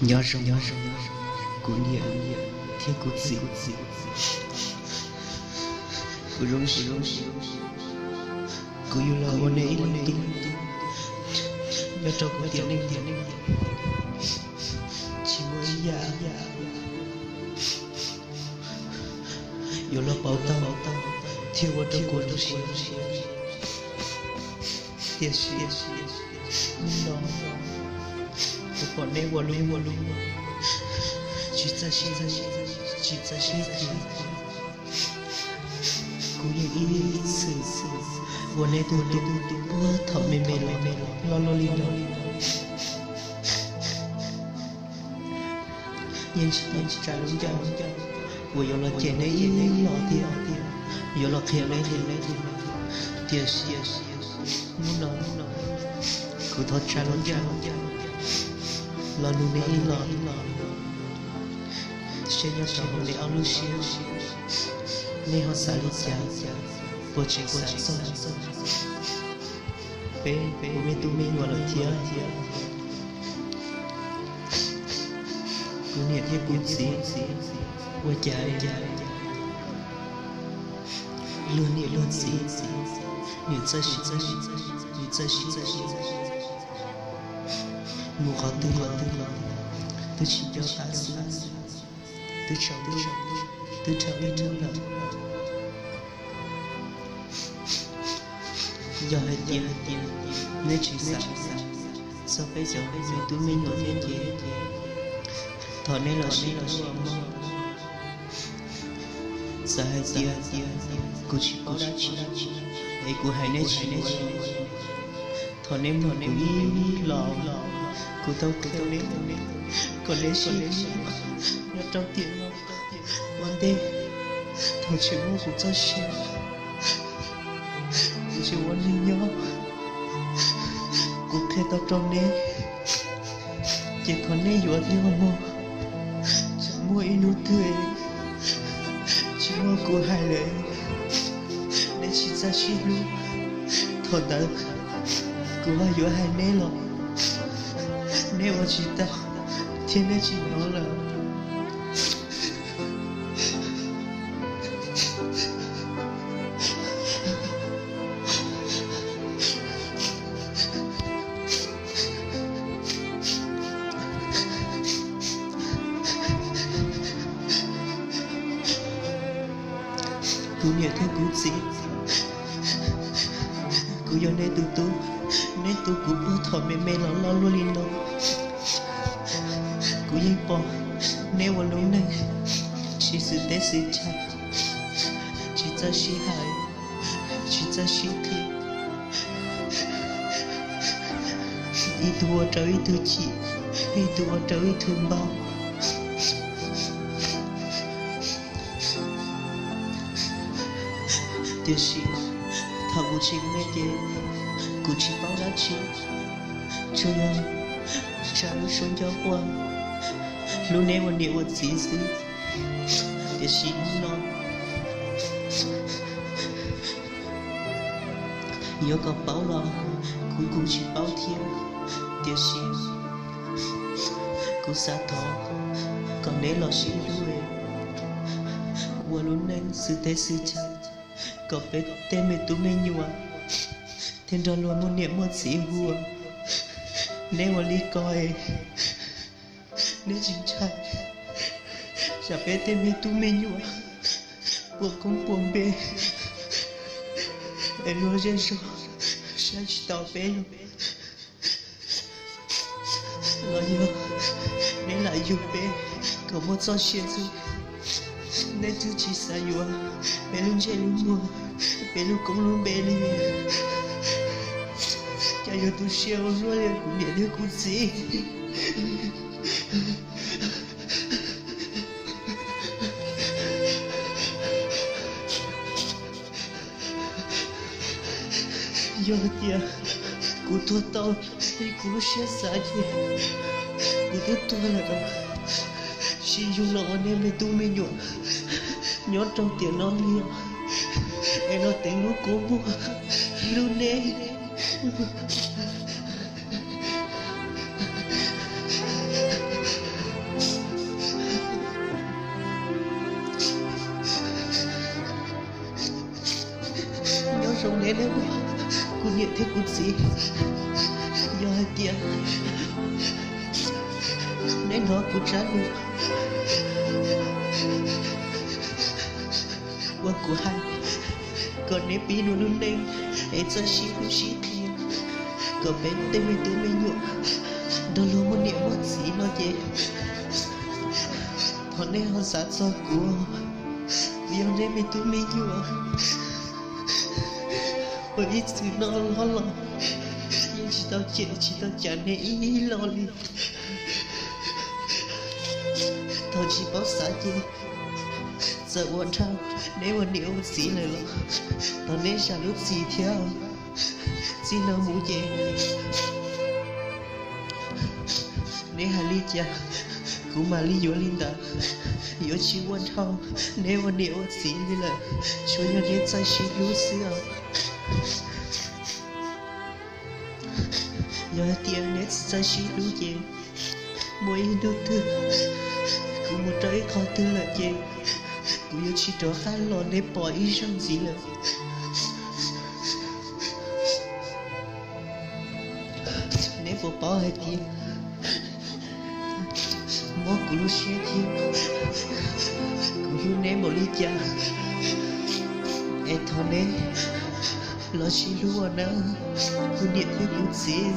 Nyob zoo, kuv niam thiab kuv txiv. Kuv zoo siab, kuv yug los ua nej ib leeg tub nyob rau kuv tiam neej. Tsis muaj ib yam yuav los pauv tau thiab ua rau kuv zoo siab. Tiam sis hnub no kuv pom neb ua lub neej tsis txawj sib hlub, tsis txawj sib twv. Kuv yeej ib txwm ua neb tus tub puag thaum me me los loj luaj li no. Yeej tsis tau tsa lub ncauj uas yuav los cem neb ib los thiab yuav los qhia neb li. Tiam sis hnub no kuv thov tsa lub ncauj los nug neb ib los, seb nyob rau hauv neb ob lub siab, neb ho xav li cas, puas tseem xav txog peb ua me tub me nyuam lawm thiab? Kuv niam thiab kuv txiv, ua cas luag niam luag txiv, nws txawj sib, nws txawj sib hlub, mus qhov twg los twb tsis nco qab xwb, twb tsaus ntuj, twb dhau ib hnub lawm. Yog hais tias neb tsis xav txog peb cov me tub me nyuam thiab ces thov neb los sib hlub mog. Txawm hais tias kuv tsis paub dab tsi es kuv hais neb tsis ua, thov neb mloog kuv ib los. Kuv tau qhia neb kom neb sib hlub nyob rau tiam no ua ntej, thaum tseem muaj kuv txoj sia, kuv tseem ua neeg nyob, kuv qhia tau rau neb, ces thov neb yuav thiab mog. Txawm muaj ib hnub twg tsis muaj kuv hais lawm, neb tsis txawj sib hlub, thaum ntawd kuv ho yuav hais neb los neb ua tsis tau thiab neb tsis hnov lawm. Kuv niam thiab kuv txiv, kuv yog neb tus tub, neb tu kuv puag thaum me me los loj luaj li no. Kuv yeej pom neb ua lub neej tsis xwm teb xwm chaw, tsis txawj sib hais, tsis txawj sib qhia, ib tug ua rau ib tug chim, ib tug ua rau ib tug npau. Tiam sis thaum kuv tseem me ces kuv tsis paub dab tsi, tsuas yog tsa lub suab ncauj quaj hlub neb ua niam ua txiv xwb. Tiam sis hnub no yuav kom paub los kuv kuj tsis paub thiab. Tiam sis kuv xav thov kom neb los sib hlub, ua lub neej xwm teb xwm chaw, kom peb tej me tub me nyuam thiaj nrog luag muaj niam muaj txiv ua. Neb ua li ko es neb tsis ntshai tsam peb tej me tub me nyuam puas koob puas npe es luag zej zog saib tsis taus peb los? Los yog neb lam yug peb kom muaj txoj sia xwb, neb twb tsis xav yuav peb lub ntsej lub muag, peb lub koob lub npe li. Cas yuav tu siab ua luaj li kuv niam thiab kuv txiv? Yog tias kuv tuag tau li kuv lub siab xav ces kuv twb tuag lawm, tsis yug los ua nej me tub me nyuam nyob rau tiam no li, es los teev lub kua muag hlub neb. Zoo neb nawb, kuv niam thiab kuv txiv, yog hais tias neb hnov kuv tsab lus uas kuv hais kom neb pib dua lub neej es txawj sib hlub sib qhia, kom peb tej me tub me nyuam nrog luag muaj niam muaj txiv no ces thov neb ho xav txog kuv, kuv yog neb me tub me nyuam uas ib txwm noj hlob los yeej tsis tau cem tsis tau cav neb ib los li. Thaum tsis paub xav ces txawm ua dhau neb ua niam ua txiv lawm los thov neb zam lub txim thiab. Txij no mus ces neb hais li cas kuv mam li yuav li ntawd, yuav tsis ua dhau neb ua niam ua txiv li lawm, tsuas yog neb txawj sib hlub xwb os. Yog hais tias neb tsis txawj sib hlub ces muaj ib hnub twg kuv mus rau ib qho twg lawm ces kuv yuav tsis rov qab los neb pom ib zaug ntxiv lawm. Neb puas paub hais tias mob kuv lub siab thiab kuv hlub neb npaum li cas, es thov neb los sib hlub nawb, kuv niam thiab kuv txiv.